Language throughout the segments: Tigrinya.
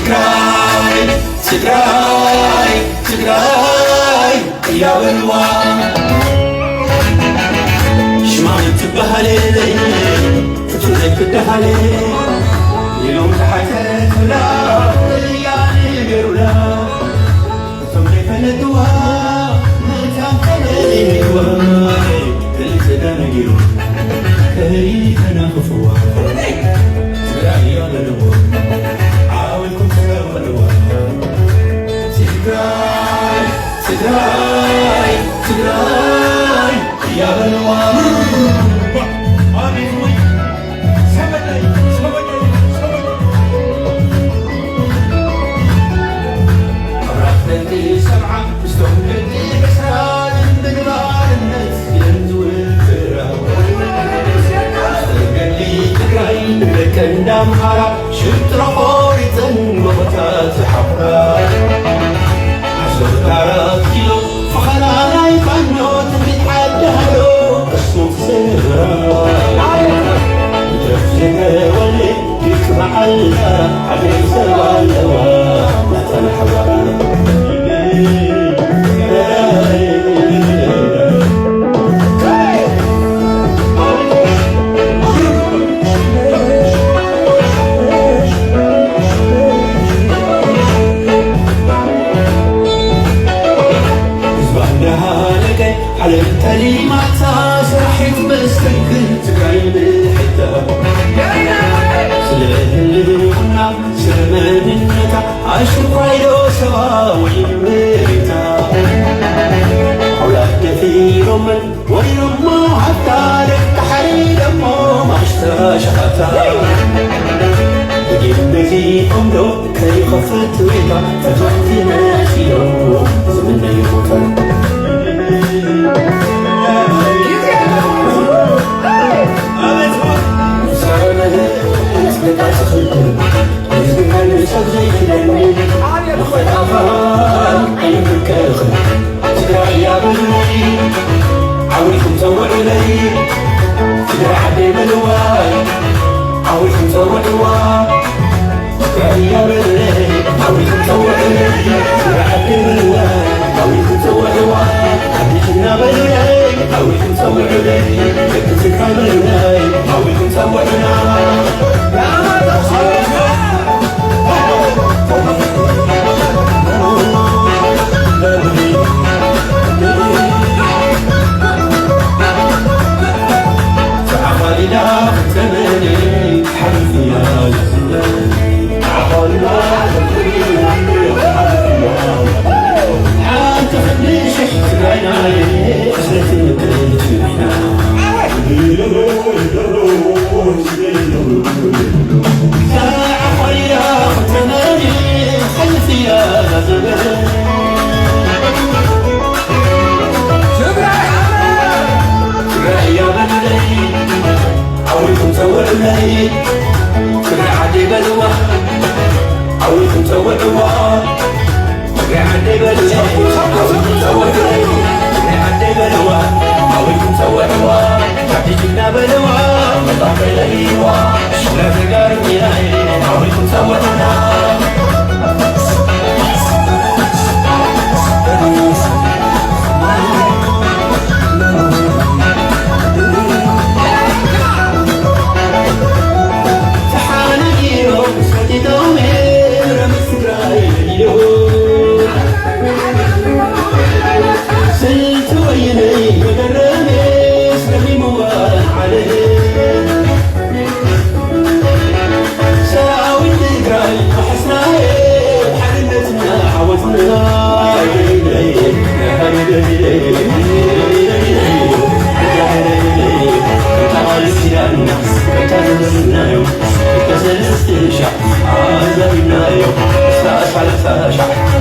ትግራይ ትግራይ ትግራይ እያበልዋ ሽማ ትበሃል ፍጹም ዘይክደሃል ኢሎም ዝሓተቱላ እያ ንገሩላ እቶም ዘይፈለጥዋ ምእንታን ከመይ ምግባር ክልተ ነጊሩ ከይተናኽፍዋ ትግራይ እያበልዋ ዓወልኩም ተሰውዕዋ ትግራይ ትግራይ ትግራይ እያበልዋ ኣቤት ወይ ሰበደይ ሰበደይ ሰበደይ ኣብራት ደቂ ሰብዓ ምስቶም ደቂ ዕስራ ምግባርነት ኢለን ዝውትራ ገድሊ ትግራይ ደቂ እንዳ ኣምሓራ ሽጥሮ ቆሪፀን ጎቦታት ዝሓቑራ ዓሰርተ ኣራት ኪሎ ፈኸራ ናይ ፋኖ ትንቢት ዓዲ ሃሎ ቅስሙ ትስንብራ ይትረፍ ዝተወልደ ይክባዓልካ ዓብይ ሰብ ኣለዋ ናታ ንሓባር ህዝባ እንዳሃለቀ ዓለም ጠሊማታ ስራሒት መስተንክር ትግራይ ምሕታ ስለ ህልውና ስለ መንነታ ኣሽኳይ ዶ ሰባ ወይ መሬታ ኣውላድ ደፊሮመን ወሪሮሞ ሃብታ ደቂ ሓሪዶሞ ማሽታ ሸኻታ ብጌም ገዚፎም ዶ ከይኸፍት ቤታ ፈተውቲ መሲሎ ዝምነዩ ቦታ ዝብሃል ሰብ ዘይክደኒ ንኸይኣኻ ኣይምልከኽን ትግራይ እያ በሉለይ ዓዊልኩም ፀውዑለይ ትግራይ ዓደይ በልዋ ዓዊልኩም ፀውዕዋ ትግራይ እያ በሉለይ ዓዊልኩም ፀውዑለይ ትግራይ ዓደይ በልዋ ዓዊልኩም ፀውዕዋ ዓዲትና በሉለይ ዓዊልኩም ፀውዑለይ ደቂ ትግራይ በሉለይ ዓዊልኩም ፀውዑና ዓዊልኩም ፀውዑለይ ትግራይ ዓደይ በልዋ ዓዊልኩም ፀውዕዋ ትግራይ ዓደይ በልዋ ዓዊልኩም ፀውዑለይ ትግራይ ዓደይ በልዋ ዓዊልኩም ፀውዕዋ ዓዲ ጅግና በልዋ መጣፈለይዋ ሽለ ተጋሩ ሚናይ ዓዊልኩም ፀውዑና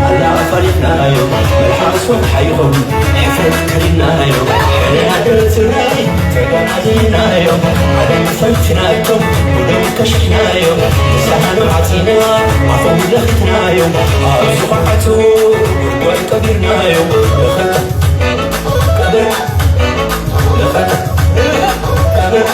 ኣላፋሊፍናዮ መልሓስ ወድሓ ይኸውን ሕፍረት ከዲናዮ ሕልና ገፅናይ ተጋናዚናዮ ዓለም ፈትናቶ ብደም ከሽሕናዮ ሳህኖ ዓፂና ኣፎም ለኺትናዮ ኣብ ዝኹዓቱ ወርቆ ቢርናዮ ለኸት ቀብር ለኸት ቀብር